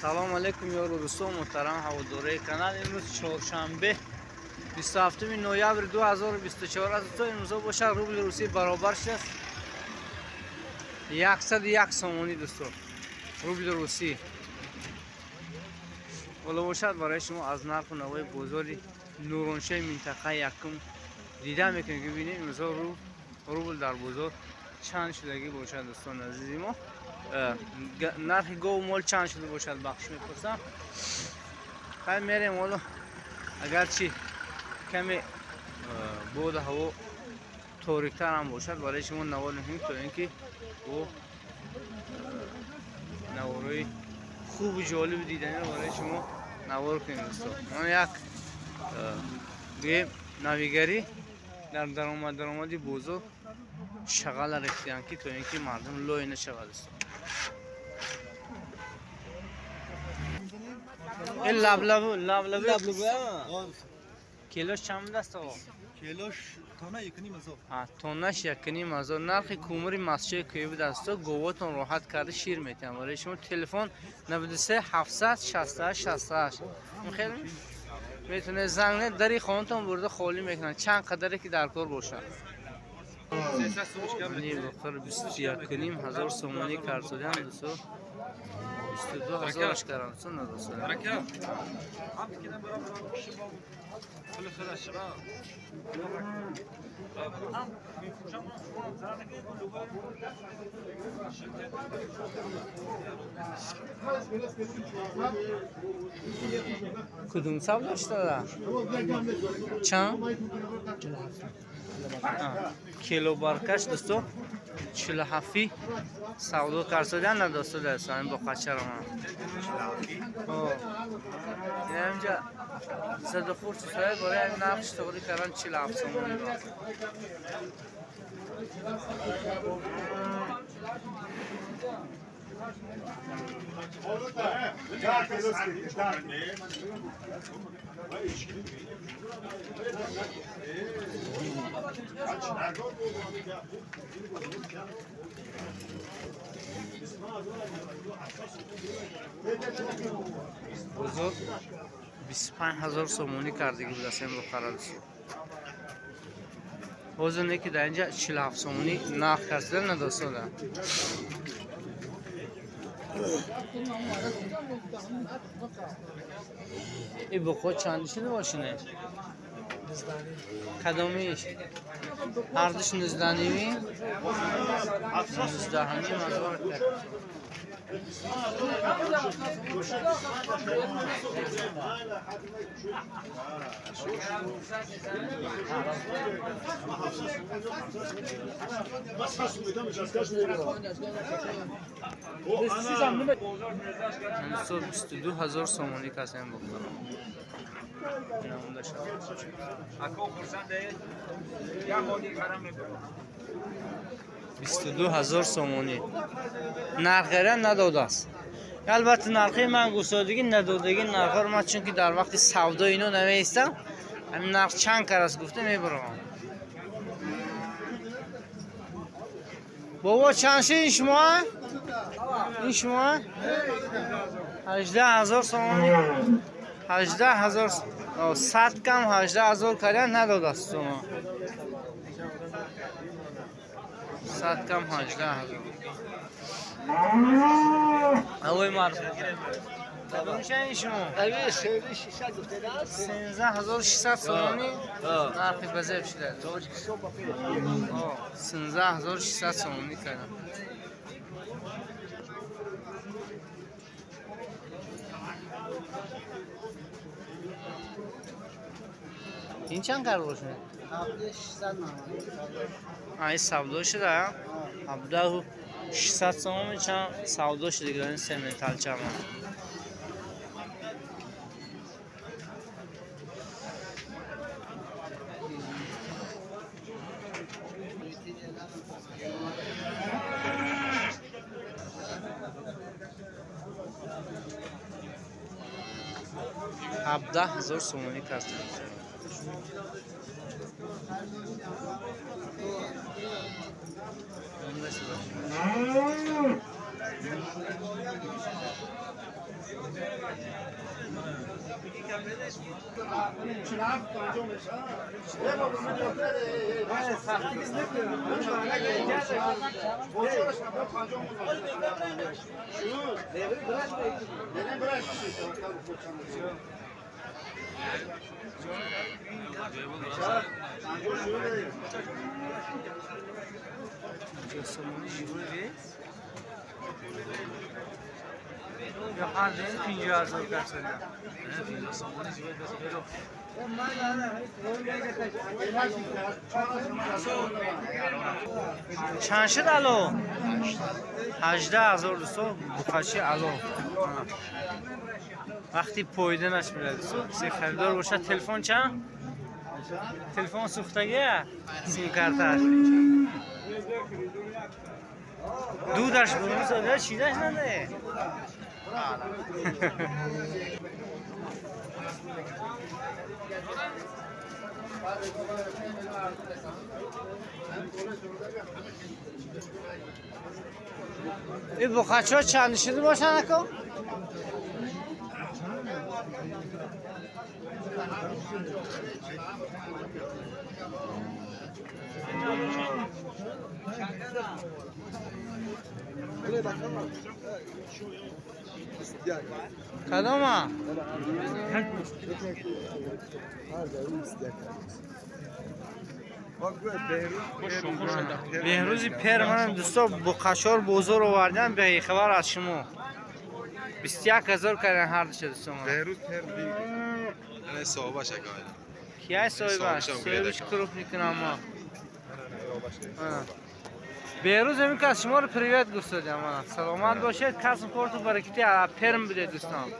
Салом алейкум, ёру дӯстон, муҳтарам ҳаводораи канал. Имрӯз чоршанбе, 27 ноябри 2024 аст. Дӯстон, имрӯзо бошад, рубли русӣ баробар шудааст 101 сомонӣ. Дӯстон, рубли русӣ ҳоло бошад, барои шумо аз нарху навои бозори Нуроншои минтақаи якум дида мекунем, ки бибинем, имрӯзо рубл дар бозор чанд шудагӣ бошад. Дӯстони азизи мо, нархи гову мол чанд шуда бошад, бахш мепурсам. Хай, мерем. Ҳоло агарчи каме боду ҳаво ториктар ҳам бошад, барои шумо навор мекунем, то ин ки бо наворои хубу ҷолибу диданиро барои шумо навор кунем. Дӯстон, ман як гӯем, навигарӣ дар даромади бозор шағала рехтиям, ки то ин ки мардум лой нашавад. Дӯстон, ин лаблабу, лаблабу килош чанд аст, оғо? Килош тона 1,5 ҳазор. Тоннаш 1,5 ҳазор. Нархи кумури масчои кӯҳӣ будаст. Говотон роҳат карда шир метиҳам. Барои шумо телефон 93 768 68. Хеле метавонед занг занед, дари хонатон бурда холӣ мекунанд, чанд қадаре ки дар кор бошад. Бухор 21,5 ҳазор сомонӣ кардодиам, дӯсто, 22 ҳазораш кардам, дӯсто, надостам. Кудум савдо шудада? Чанд кило баркаш, дӯсто? 47-и савдо карсодиан, надосто, дастан бо қачарама. Инҷа задухӯр чизҳое барои нархш тоғри кардан, 47 сомонӣ. Бозор 25 ҳазор сомонӣ кардагӣ будааст ин бухара, дӯстон. Ҳозир не ки дар инҷа 47 сомонӣ нарх кардида, надостода. И буқо чанди шуда бошине? Кадомиш? Ҳардуш нуздаҳними? 19,5 ҳазор. 22 ҳазор сомонӣ касем бухора. Намонда шавад. Ако хурсанде, як моди харам мебарам. 22 ҳазор сомонӣ нархера надодааст. Албатта, нархи ман густодагӣ надодагӣ нархҳоро ман, чунки дар вақти савдо ино намеистам, ҳамин нарх чанд кар аст гуфта мебаровам. Бобо, чанд шуд ин шумо? Ин шумо 18 ҳазор сомонӣ, 18 ҳазор, сад кам 18 ҳазор кардан надодааст шумо, сад кам 18 ҳазор. Авои мард, кадомша ин шумо? 13 600 сомонӣ нархи базеб шуда, 13 600 сомонӣ кардам. Ин чанд кард бошад? Ин савдо шуда, 17 600 сомон чанд савдо шуда, ин сементалчама. 17 ҳазор сомонӣ кардем. یا هر دین 50,000 کسا. چند شد الو؟ 18,000 دوستو بخاشی الو. وقتی پایده نش میره دوستو کسی خریدار باشه. تلفن چند؟ تلفن سوختگیه سیم کارتش دودش برون زده چیدش نده. این بخچه ها چند شده باشن اکا؟ کدوم؟ بهروزی پر من دوستا بقشار بازار آوردن به خبر از شما 21,000 کردن هر دوشه دوستا من. بهروز پر دی صاحبش اگه کیه صاحبش؟ صاحبش کروف میکنم ما. بهروز همین که از شما رو پریوت گفت دادم. سلامت باشید. کسب کارتون برکتی پرم بده دوستان.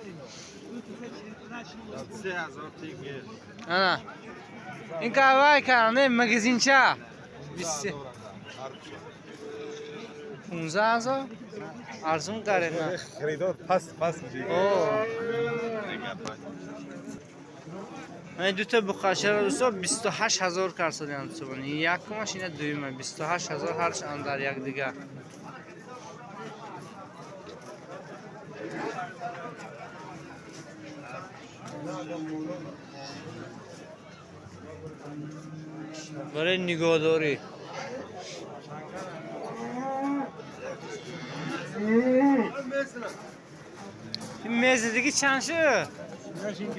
3,000 تیگه. نه این که اول کردن مگزینچه 15,000 ارزون کرده. خریدار پس پس میشه. من دو تا بخاشه رو دوستا 28,000 کرد دوستان. یک کمش اینه دویمه 28,000 هرش اندر یک دیگه. برای نگهداری. این میز دیگه چند شد؟ این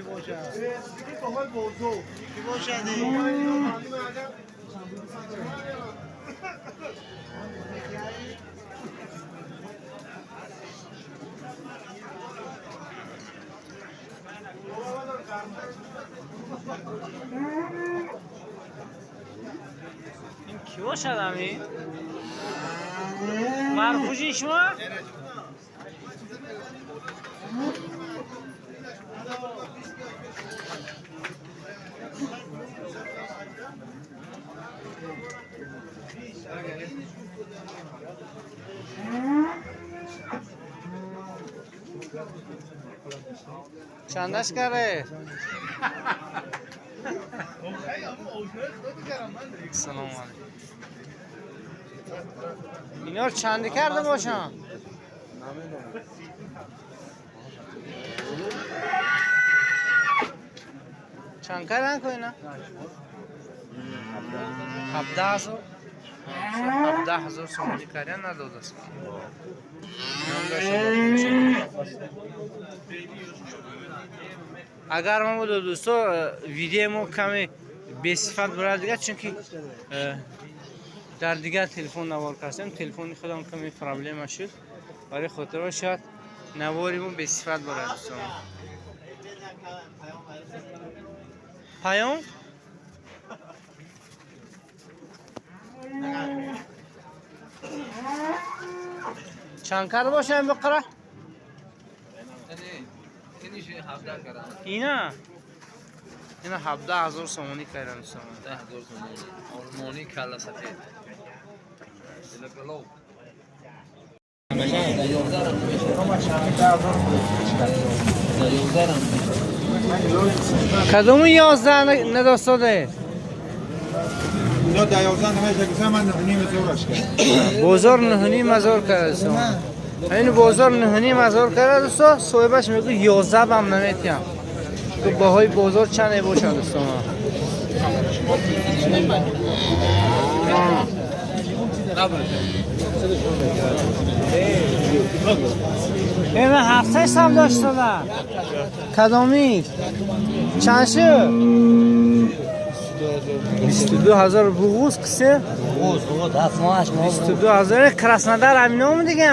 کی باشد همین؟ مرخوشی شما؟ چندش کرده؟ سلام علیکم. اینا رو چنده کرده باشم؟ چند کردن که اینا؟ 17,000. 17,000 سومانی کردن نداده است. اگر ما بود دوستا ویدیو ما کمی بی‌صفت برای دیگه، چون که در دیگر تلفن نوار کردیم، تلفن خودم کمی پرابلم شد، برای خاطر شاید نواری ما بی‌صفت برای دوستان. پیام چند کار باشه بقره؟ اینا اینا 17,000 سومانی کردن دوستان. 10,000 سومانی آلمانی کله سفید. کدوم 11 نداستاده؟ اینا 11 نمیشه که من 9,5 هزارش کرد. بازار 9,5 هزار کرده. این بازار 9,500 کرده دوستا، صاحبش میگه 11 هم نمیتیم. که باهای بازار چند باشه دوستا. من 7 سال داشت دادم. کدامی؟ چند شد؟ 22,000 بغوز کسی؟ بغوز 7 ماه 8 ماه. 22,000 کراسنادار همینه دیگه.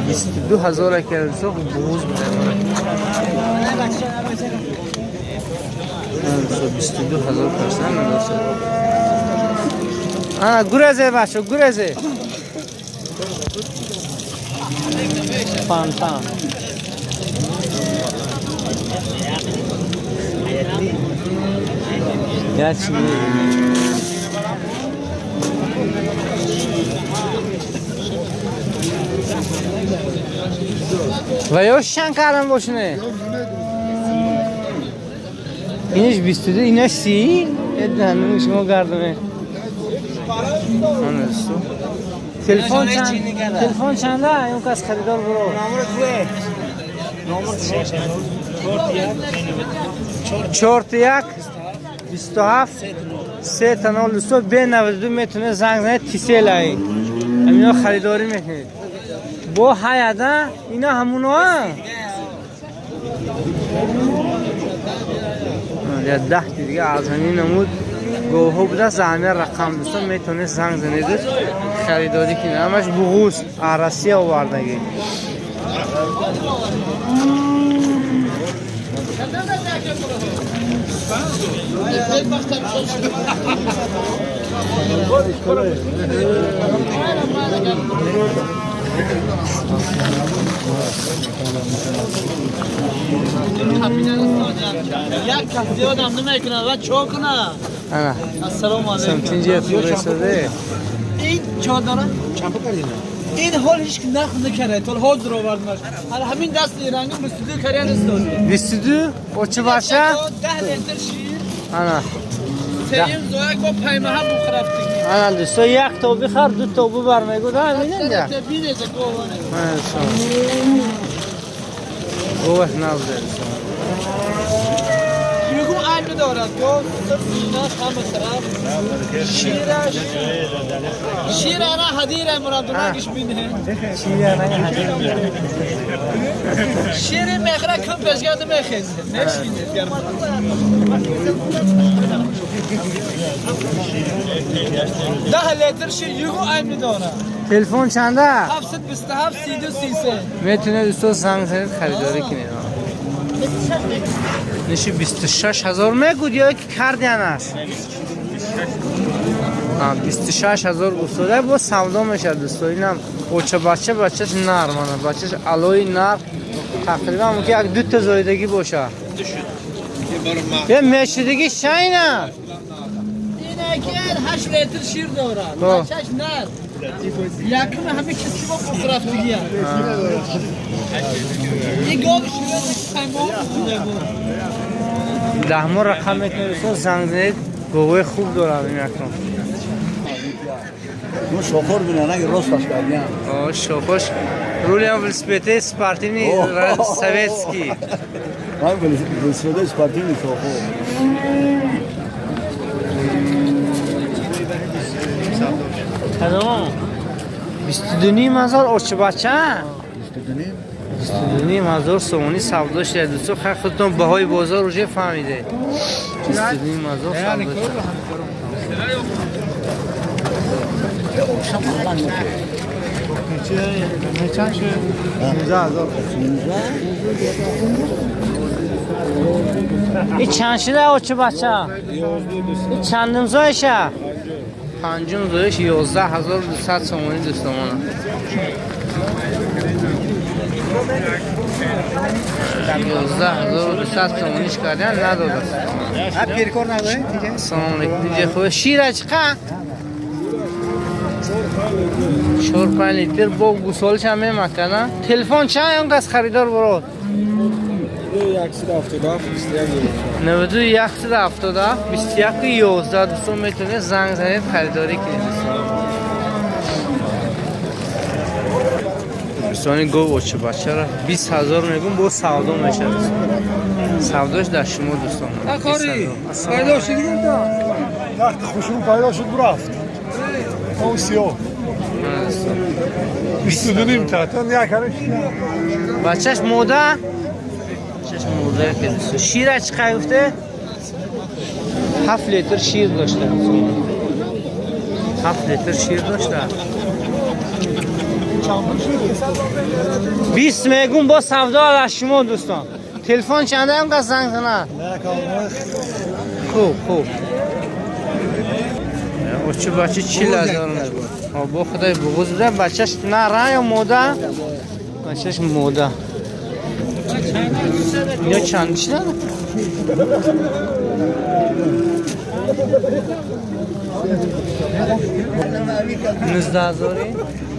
22,000 که سوق بغوز بوده. 22,000 پرسن نداشت. آه گرزه بچه گرزه. پانتان. یا چی و یا شن کردن باشنه. اینش 22 اینش 30. یه دهنم شما گردمه. تلفن چند؟ تلفن چنده؟ اون کس خریدار برو. 4 1 27 3 0 به 92 میتونه زنگ زنه تیسیل ای. همینا خریداری میکنید. با حیاده اینا همونا. یا 10 دیگه از همین نمود گوه بوده زمین رقم دوستان میتونه زنگ زنید خریداری کنید. همش بغوز عرسی آوردگی. یک کس زیاد هم نمیکنه و چه کنه؟ السلام علیکم. سمتینجی خوبه. این چه داره؟ این حال هیچ که نخ نکرده تا حال رو آوردمش. حالا همین دست رنگی 22 کریان است. 22 o چه باشه؟ 10 لیتر شیر. انا سیم زوی کو پیمه هم بخرفتگی. انا دوستا یک تا بخر دو تا ببر میگو دا میدن ده. بینه کو وانه. گوه نازده. میگم عیب دارد گفت صرف سینه‌اش همه طرف شیرش شیر انا هدیره مراد رنگش بینه شیر انا هدیره شیر مخره کم پیشگرد میخیزه نشینه 10 لیتر شیر یگو عیب دارد. تلفن چنده؟ 727 32 33. میتونه دوستا زنگ زنید خریداری کنید. نشی 26,000 میگود یا که کردیانش؟ 26,000 گفتاده با سودا میشه دوستا. اینم اوچه بچه بچهش نر مانه بچهش علوی نر تقریبا ممکن یک دو تا زایدگی باشه. یه میشدگی شاینه. اینه که 8 لیتر شیر دارد. بچهش نر. یکم همه کسی با بخرفتگی هست. این گاو شیره پیمان بخوده بود. 10 ماه رقم میتونه دوستا زنگ زنید گوه خوب دارم این یکم. Ну, шофер бина, наги рост кардиам. О, шофер. Рулем велосипеде спортивный советский. Ман велосипеде спортивный шофер. Кадом? 22,500 очи бача? 22,500 сомонӣ савдо шуда дӯсто. Хай худтон баҳои бозор уже фаҳмиде. 22,500 савдо шуда. چند شد؟ 15,000. این چند شده очи бача? این چندم زایشه؟ پنجم زایش 11,200 сомонӣ дӯстомона. 11,200 сомониш кардиан надодааст. سلام علیکم. دیگه خوبه؟ شیره چقدر؟ 4-5 لیتر با گوسالش هم میمکنه. تلفن چند اون کس خریدار برو؟ 91 177 21 11 دوستان میتونه زنگ زنید خریداری کنید. Дӯстони, гов очи бачара 20 000 мегум, бо савдо мешавад. Савдош дар шумо, дӯстон. Пайдо шуд. Вақти хушрӯ пайдо шуд, рафт. О, сиёҳ. 22,5 та. Тан як ҳараш. Бачаш мода? Бачаш мода ки, дӯстон. Шира чӣ қадр гуфте? 7 литр шир дошта. 7 литр шир дошта. 20 мегум, бо савдо аз шумо, дӯстон. Телефон чанда ам кас занг занад? Хуб, хуб. Очи бача 40 000 мегӯ. Бо худои буғуз буда, бачаш нара ё мода? Бачаш мода. Ино чанд шида? 19 ҳазорӣ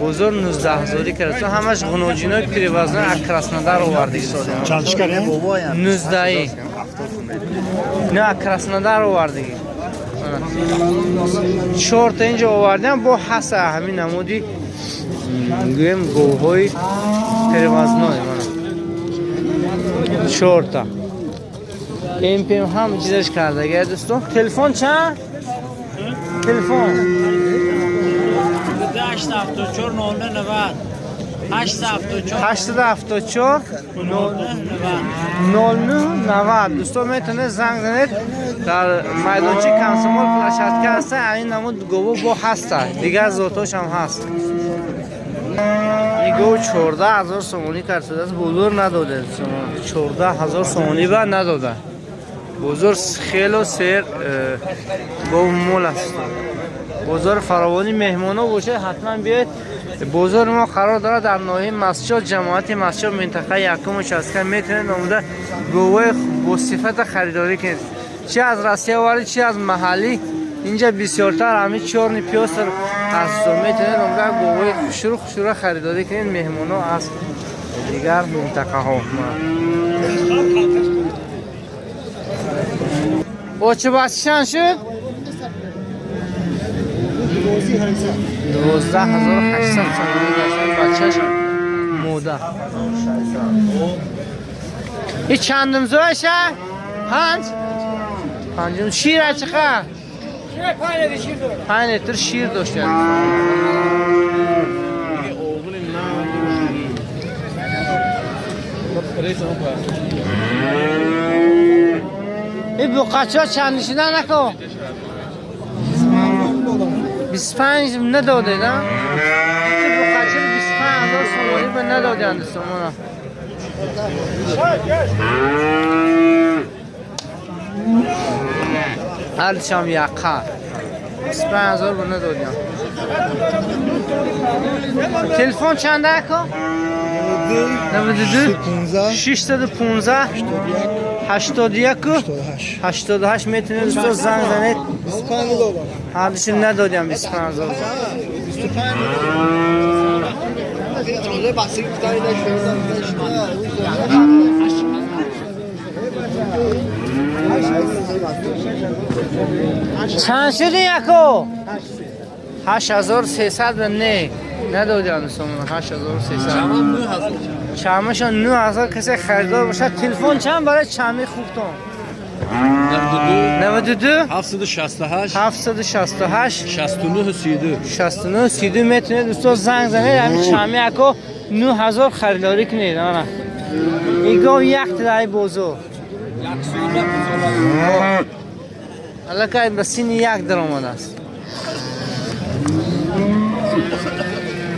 бозор, 19 ҳазорӣ кард. Ҳамаш ғуноҷинои привозной аз Краснодар овардагӣ. Чанд шикарем? 19-и. Не, аз Краснодар овардагӣ. Чорта инҷо овардам, бо ҳаса ҳамин намуди, гӯем, говҳои привозной. Мана чорта МПМ ҳам чизаш кардага, дӯстон. Телефон чанд? Телефон? 874 09 874. 874 09 90. Дӯстон, метавонед занг занед, дар майдончаи Комсомол площадка ҳаста. Ин намуд гово бо ҳаста, дигар зотош ҳам ҳаст. Ин гов 14 000 сомонӣ кард шудааст, бозор надода. 14 000 сомонӣ ба надода. Бозор хело сер гов мол аст. Бозори фаровонӣ, меҳмоно бошад, ҳатман биёед. Бозори мо қарор дорад дар ноҳияи Мастчоҳ, ҷамоати Мастчоҳ, минтақаи якум участка. Метавонед омода говои бо сифата харидорӣ кунед, чи аз Россия овард, чи аз маҳаллӣ. Инҷа бисёртар ҳамин чёрный, пёстрый аст. Метавонед омода говои хушрӯ хушрӯ харидорӣ кунед, меҳмоно аз дигар минтақаҳо. Очи бача чанд шуд? 12 800 сомонӣ гаштан, бачаш мода. И чандум зояша? Панҷ? Панҷум. Шира чӣ қадр? 5 литр шир дошта. И буқачо чанд шида нако? 25 надодед, а? Буқачаро 25 000 сомонӣ ба надоданд, сомона. Ҳардушам яққа. 25 000 ба надодям. Телефон чанда, ако? 92 615 81 88. Метавонед, дӯсто, занг занед. Ҳардуши надодям 25 000. Чанд шуди, яко? 8300 ба не надодям, сомона 8300. Чамашон 9000. Касе харидор бошад, телефон чанд барои чами хубтон? 92 768 768 69 32. 69 32. Метавонед, дӯсто, занг занед, ҳамин чами, ако, 9000 харидорӣ кунед. Ана ин гов як тилаи бозор аллакай ба синни як даромадааст.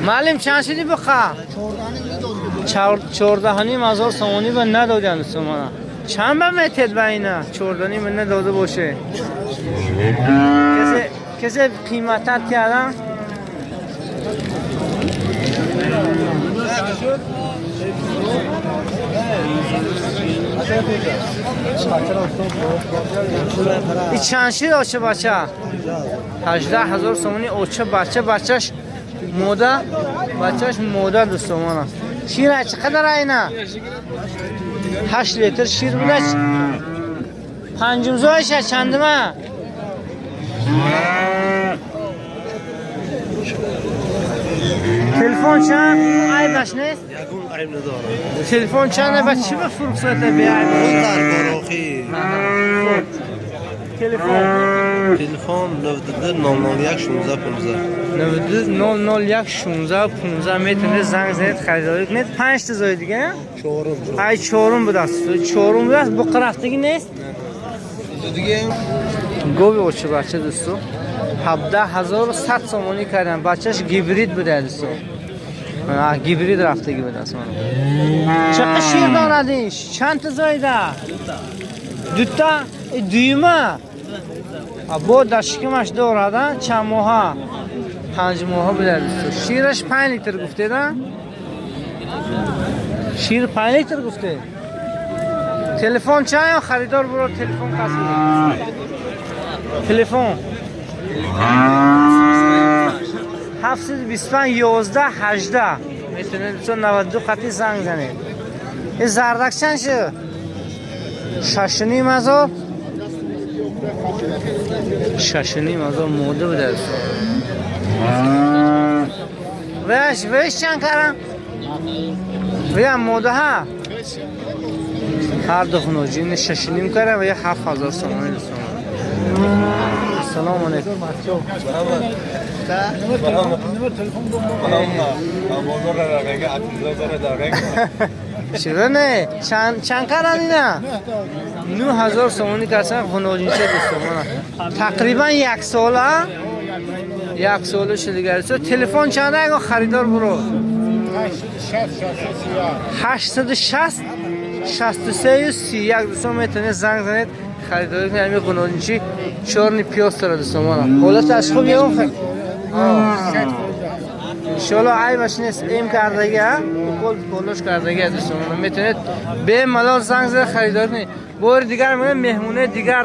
Маълим, чанд шуди буқа? 14,5 ҳазор сомонӣ ба надоданд, сомона. Чанд ба метед ба ина? 14,5 надода боше. Касе қиматтар кардам? И чанд шид, оча бача? 18 000 сомонӣ оча бача, бачаш мода, бачаш мода, дӯстомона. Шира чӣ қадар айна? 8 литр шир буда. Панҷумзоиша чандима? Телефон чанд? Айбаш нест? Ягон айб надорад. Телефон чанд? Ба чӣ ба фурсата беайб? Дар барохи. Телефон. Телефон 92 001 16 15. 92 001 16 15 метавонед занг занед, харидорӣ кунед. Панҷ та зои дига? Чорум. Ай чорум будааст. Чорум будааст. Буққа рафтагӣ нест? Гови очи бача дӯсто. 17 100 сомонӣ кардам. Бачаш гибрид буда дӯсто. Гибрид рафтагӣ будааст. Чаққа шир дорад ин? Чанд та зоида? Дута? Дуюма? Бо дар шикамаш дорад, чанд моҳа? 5 моҳа буда дӯсто. Шираш 5 литр гуфтеда? Шир 5 литр гуфте? Телефон чанд? Харидор буро телефон кас. Телефон 725 11 18 метавонед 92 қатъи занг занед. Ин зардак чанд шуд? 6 500. 6 500 мода буда. Веш веш чанд карам? Вия мода ҳа? Ҳар ду хуноҷин 6,5 карам ва 7000 сомонӣ дӯстон. Салому алейкум. Чиро не? Чанд каран ина? 9000 сомонӣ карсан хуноҷинча дӯстон. Тақрибан як сола, як сола шуда. Телефон чанд ягон харидор буро? 860 63 31 дӯстон метавонед занг занед, харидорӣ кунед. Ҳамин ғуноҷинчи чёрный пёстрый дӯстон. Мана ҳолаташ хуб ягон хел? Иншоалло айбаш нест. Эм кардаги, укол колош кардаги дӯстон. Метавонед бемалол занг зада харидорӣ кунед. Бори дигар мегӯям, меҳмонаи дигар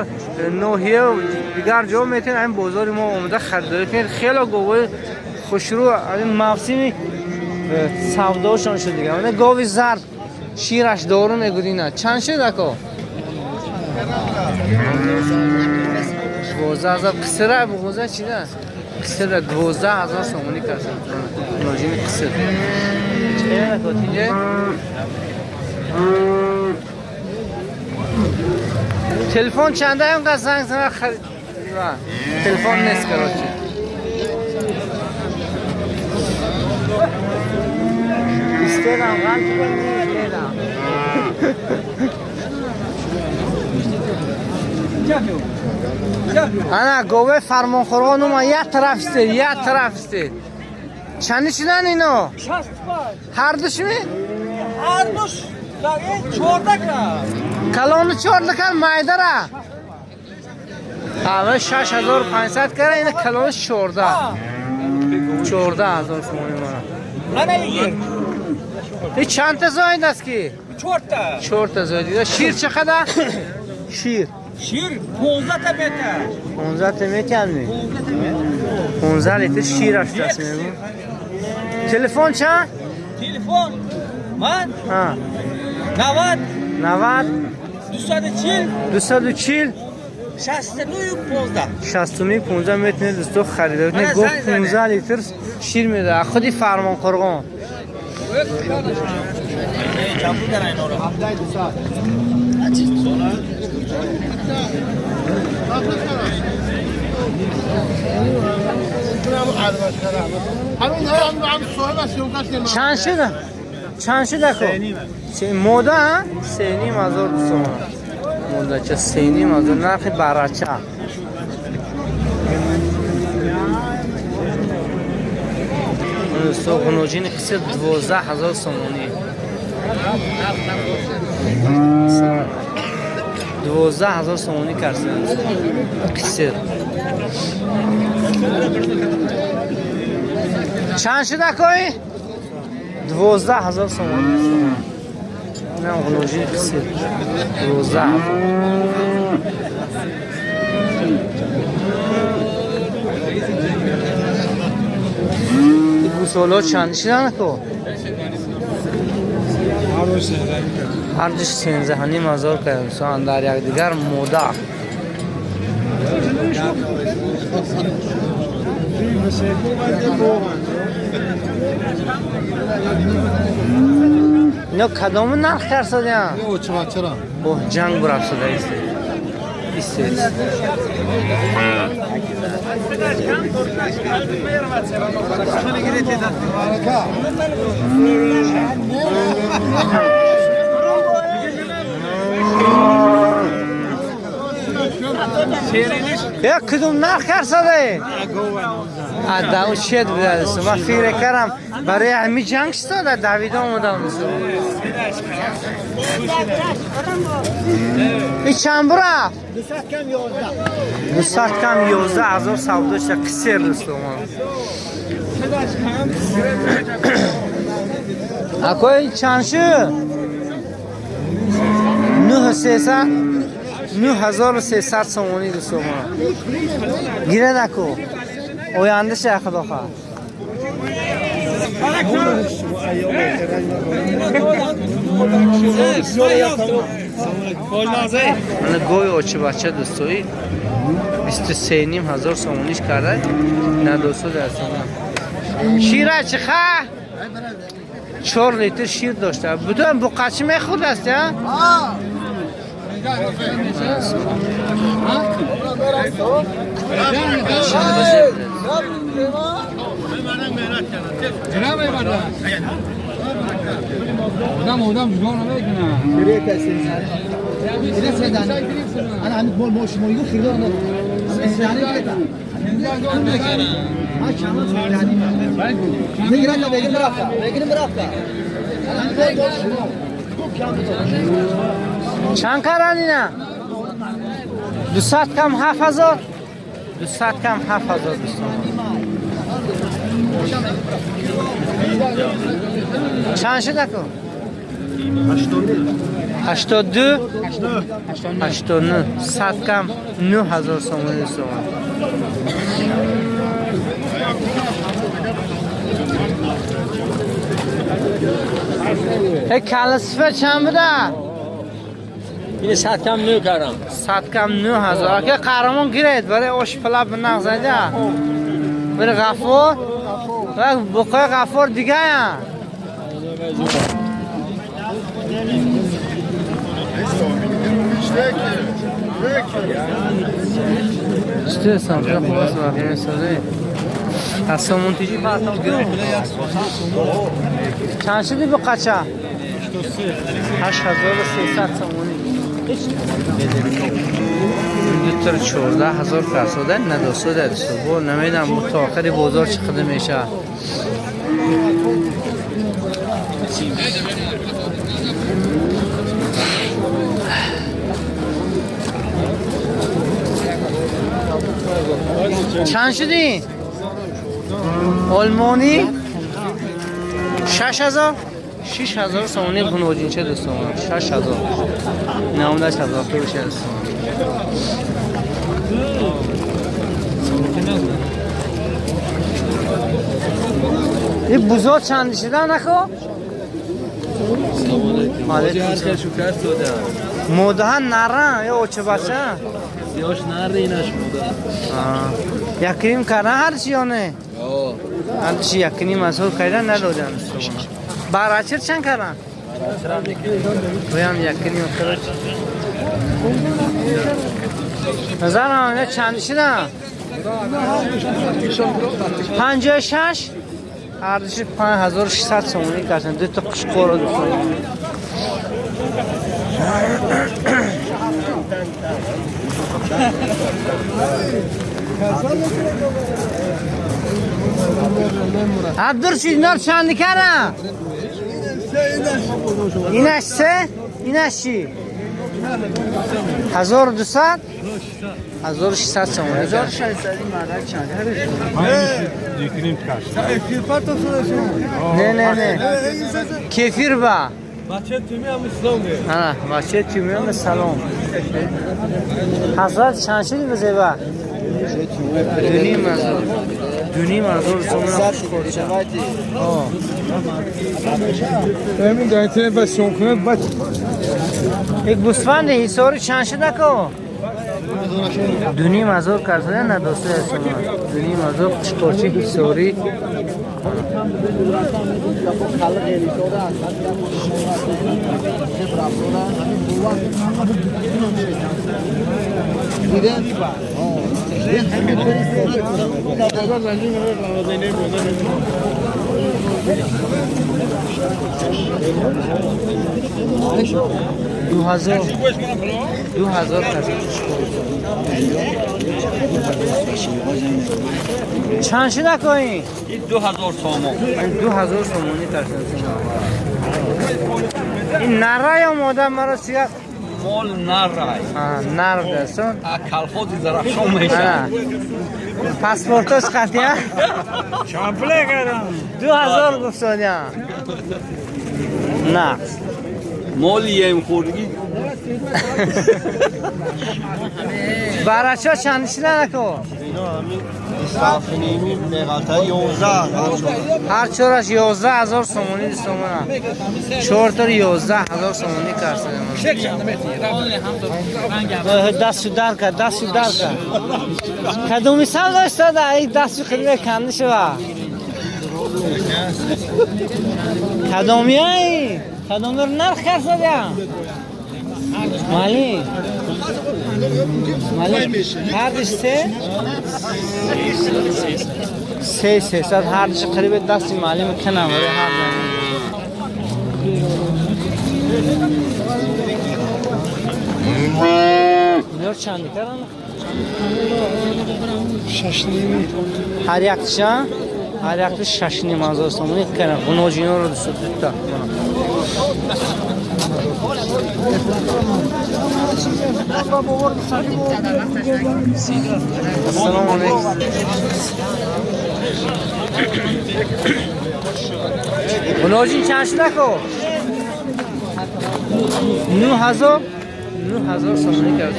ноҳия, дигар ҷо метавонед ҳамин бозори мо омода харидорӣ кунед. Хело говои хушрӯ ҳамин мавсими савдошон шуд дига. Мана гови зард шираш дору мегӯд ина. Чанд шуд ако? 12 000. Қисира буғуза чида? Қисира 12 000 сомонӣ карсан. Ноҷини қисир. Чӣ ако тинҷа? Телефон чанда ям ка занг зана харид. Телефон нест, короче. Истедам, ғам истедам. Ана гове фармонхӯрон ума як тараф истед, як тараф истед. Чанди шудан ино? Ҳардуш ми? Ҳардуш чорда кар. Калону чорда кар, майдара? Ҳама 6500 кара, ина калону 14. 14 000 сомонӣ мана. Мана игир. И чанд та зоид аст ки? Чорта. Чорта зоид. Шир чӣ қадар? Шир. Шир 15 та метр. 15 та метр ми? 15 литр шир аст мегӯм. Телефон чанд? Телефон ман Ҳа. 90 90 240 240 69 15. 69 15 метавонед дӯсто харидорӣ кунед. Мана Гуфт занг занед. 15 литр шир медиҳад. Худи Фармонқурғон. Чанд шуда? Чанд шуда ко? Мода ҳа? 3 500 дӯстон. Модача 3 500 нархи барача. Дӯсто ғуноҷини қиср 12 000 сомонӣ. 12 000 сомонӣ карсан қиср. Чанд шуда кои? 12 000 сомонӣ. Инам ғуноҷини қиср 12 000. Гӯсолаҳо чанд шуданд ко? Ҳардуш 13 500 кардам. Дар якдигар мода. Ино кадому нарх карсодиям? Оҳ, ҷанг бурафтода исте. Исте. Я кадом нарх карсодаe? Адау шед будааст. Ман фикр кардам барои ҳамин ҷанг шистода давида омадам. И чанд бурафт? 200 кам 11 ҳазор савдо шуда қисер дӯстомон. Акои чанд шуд? 9300 9300 сомонӣ дӯстомон. Гирад аку. Оянда ша худо хоҳад. Мана гои очибача дӯстои 23,5 ҳазор сомониш карда надосо дастона. Шира чӣ ха? 4 литр шир дошта. Бутун буқачи мехӯрдаст, я? Чанд каран ина? 200 кам 7000. 200 кам 7000 дӯстон. Чанд шуд аку? 82 89 100 кам 9000 сомонӣ дӯстон. Эй каласифа чанд буда? Ин 100 кам 9 кардам. 100 кам 9000. Ака қаҳрамон гиред барои ош палаб нағзада. Барои Ғаффор ва буқои Ғаффор дигая. Чӣ сампра хуб аст ва сазе. Аз сомонтиҷи партов гиред. Чанд шуди буқача? 8300 сомонӣ. Дутар 14000 фарсода надосода дӯсто. Намедонам бу то охири бозор чӣ қадар мешавад. Чанд шудӣ? Олмонӣ 6000 6000 сомонӣ буноҷинча дӯстон. 6000 98000 фурӯша дӯстон. Ин бузо чанд шуда нако? Модаҳа нара ё очабача? Сиёш нар инаш мода. Якним кардан ҳарчи ё не? Ҳарчи якним азҳор кардан надодам. Барачир чанд кардан? Боям якним короче. Назарам ина чанд шуда? 56 ардиши 5600 сомонӣ кардан. Ду та қушқоро дӯстон. Абдуршид инор чанд кардан? Инаш се? Инаш чӣ? 1200? 1600 сомонӣ. Не, не, не. Кефир ба. Ана, бача тюми ҳам салом. Ҳазрат чанд шуди бизеба? 2,5 ҳазор. 2,5 ҳазор сомон хушқорча. Як гӯсфанди ҳисори чанд шуда ко? 2,5 ҳазор карсода надоста 2,5 ҳазор қушқорчи ҳисорӣ. 2000 2000 چند شده کنی؟ 2000 سومون. 2000 سومونی ترسن. این نره یا مادر مرا سیاه؟ مال نره. نر دستون. کلخوزی زرخشون میشه. پاسپورتش قطعه؟ چند پله کردم؟ 2000 گفتادیم. نه. مال یم خوردگی. برچه چند شده نکن؟ اینا همین 27.5 مقالتا 11 هر چهارش 11,000 سومونی سومونه. 4 تا 11,000 سومونی کرده. دستو در کرد، دستو در کرد. کدومی سال داشته ده ای دستو خیلی کنده شوه. کدومی ای؟ کدومی رو نرخ کرده ده؟ مالی مالی هر دش سه سه سه هر دش قریب دستی مالی میکنم ولی هر اینا چند کردن؟ 6.5. هر یکتشان هر یکتش 6.5 هزار سومونی کردن. غنوجینا رو دوست داشت. السلام علیکم. غنوجین چند شده کو؟ 9000 9000 سومونی کرد.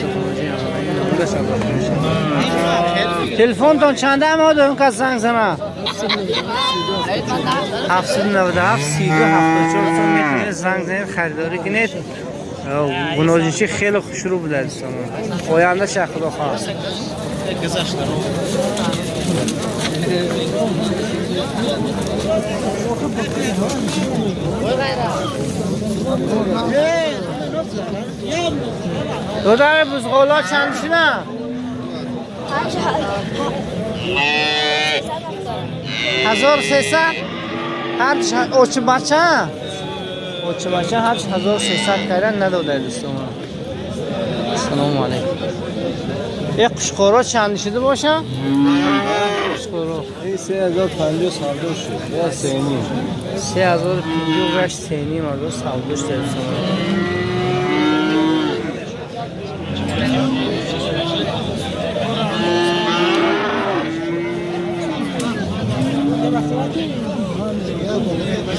تلفن تون چنده هم دارم که زنگ زنم 797 32 74 چون میتونید زنگ زنید خریداری کنید. غنوجینچی خیلی خوشرو بوده دوستان. آینده چه خدا خواست. دادر بزغالا چند شنه؟ 1300 هر اوچ بچه اوچ بچه هر 1300 کردن نداده دوستان. سلام علیکم. یک قشقورا چند شده باشه؟ قشقورا 3050 سودا شد. یا 3.5 3058 3.5 هزار سودا شد دوستان.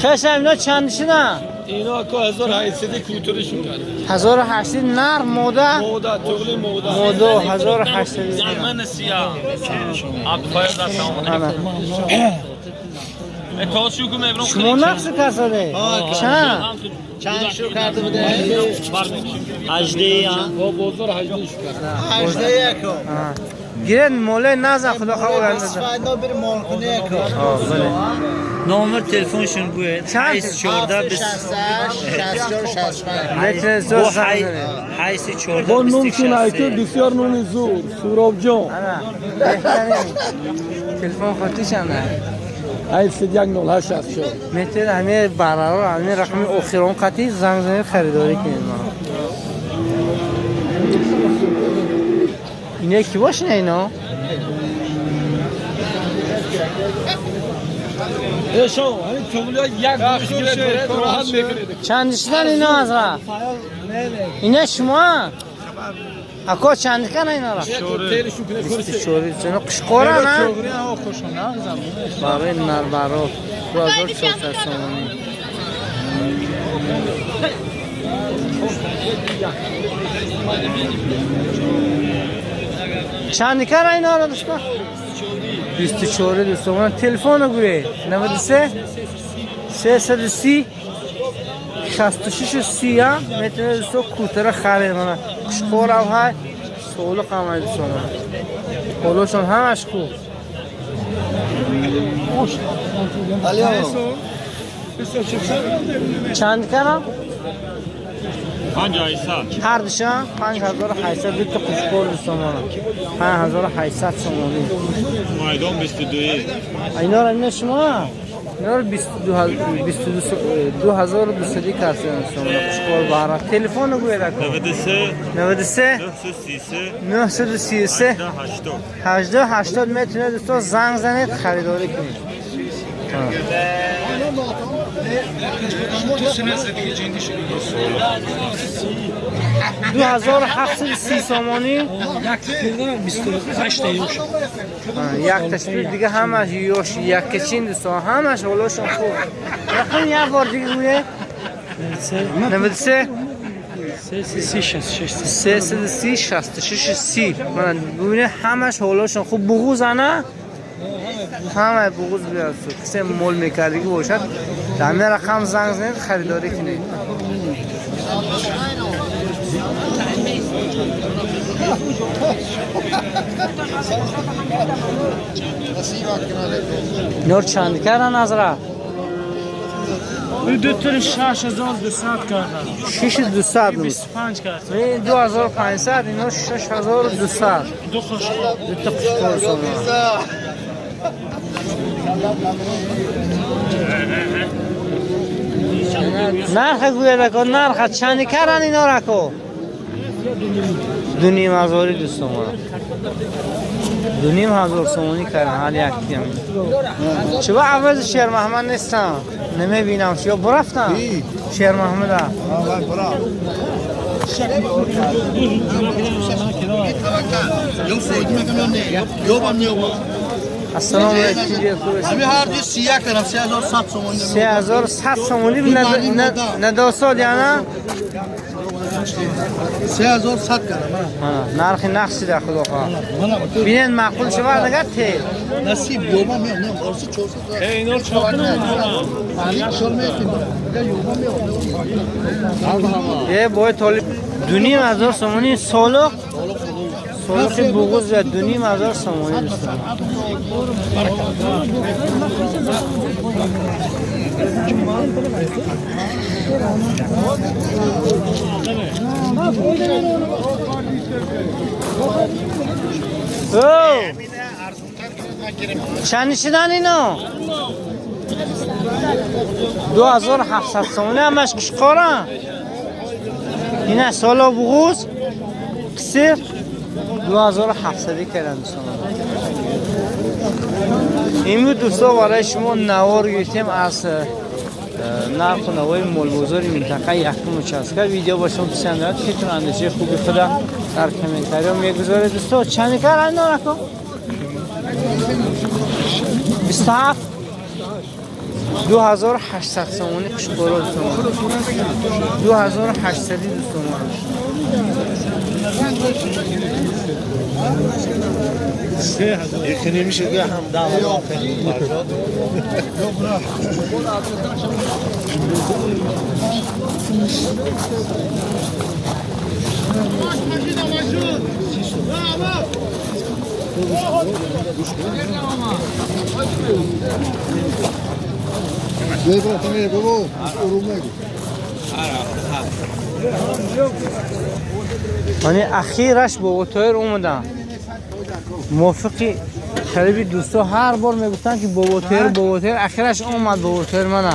خیلی اینا چند شده؟ اینا که 1800 کوترشون کرد. 1800 نر موده؟ موده تغلی موده. موده 1800. زمن سیاه. عبدالفایز سلام علیکم. شما نقص کساده؟ چند؟ چند شو کرده بوده؟ 18 با بازار 18 شو کرد. 18 یکو. گیرن موله نزن خدا خواه نزن. اینا بر مال کنه یکو. بله. نامر تلفنشون گوید 814 64 65 814 با نومشون ایتو بسیار نون زور سوراب جان. تلفن خاطی چنده؟ 801 0864 میتونید همه برقرار همه رقم اخیرون قطعی زنگ زنید خریداری کنید. اینا کی باشه اینا؟ چند شدن اینا از را؟ اینا شما؟ اکو چند کن اینا را؟ 24 چون قشقورا نه؟ برای نر برا 2400 سومانی. چند کن اینا را دوستان؟ 24 دوستان. تلفن رو گوید 93 330 66 30 میتونه دوستان کوتره خرید کنه. قشقور هم های سولق هم های دوستان. قولوشون همش خوب. Чанд кардам? 5800. Ҳар душан 5800 ду та қушқор сомона. 5800 сомонӣ. Майдон 22. Инора ина шумо? Инора 22 кардем сомона қушқор бара. Телефон гӯед ака. 93 93 933 933 80. 18 80 метавонед дӯстон занг занед харидорӣ кунед. Ду ҳазору ҳафтсаду си сомонӣ. Як ташбир дига ҳамаш ёш яккачин дӯстон ҳамаш ҳолошон хуб. Рақам як бор дига гӯе. 93 330 66 30. Мана бубинед ҳамаш ҳолошон хуб буғуз ана ҳамаи буғуз биёд. Касе мол мекардагӣ бошад дар ҳамин рақам занг занед харидорӣ кунед. Нор чанд кардан азра? دو تر 6200 کردن. 6200. 25 کردن. 2500 اینا 6200. دو خوش. دو تا قشقор сомон. Нарха гӯяд ако нарха чанди кардан инора ако? 2500 ду сомона. 2500 сомонӣ кардан ҳар якиам. Чиба аввали Шермаҳмад нестам. Намебинам ё бурафтам? Шермаҳмада. Ассалому алайкум. Ҳамин ҳар ду 31 кардам 3100 сомонӣ. 3100 сомонӣ надосод яна? 3100 кардам. Нархи нақшида худо хоҳад. Бинед маъқул шавад агар тел. Насиб ёба мео, не, орси 400. Эй, инор чоқ Е, бой толиб 2500 сомонӣ солуқ. Солуқи буғуз 2500 сомонӣ дӯстон. Чанд шидан ино? 2700 сомонӣ ҳамаш қушқора. Ина соло буғуз қисир 2700 кардан дӯстон. Имрӯз дӯстон барои шумо навор гирифтем аз нарху навои молбозори минтақаи якум участка. Видео ба шумо писанд ояд, фикру андешаи хуби худа дар комментариҳо мегузоред. Дӯстон чанд кардан ино ако? 27 2800 сомонӣ қушқоро дӯстон. 2800 дӯстон. یکی نمیشه که هم ده Мани ахираш боботоир омадам. Мувофиқи қариби дӯсто ҳар бор мегуфтанд ки боботоир боботоир ахираш омад боботоир мана.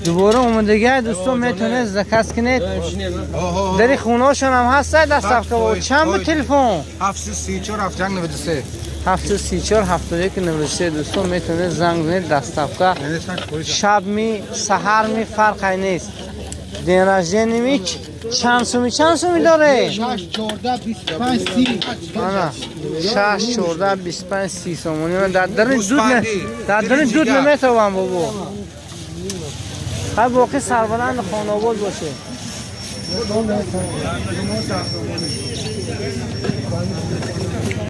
Дубора омадагиай дӯсто метавонед заказ кунед. Дари хонаҳошон ҳам ҳаст доставка. Чанд буд телефон? 734 71 93. 734 71 93 дӯстон метавонед занг занед доставка. Шаб ми саҳар ми фарқе нест. День рождения ми чанд суми доред? 6 14 25 30. Ана 6 14 25 30 сомонӣ. Дар даруни дуд дар даруни дуд наметавон бобо. Хай боқӣ сарбаланд хонобод боше.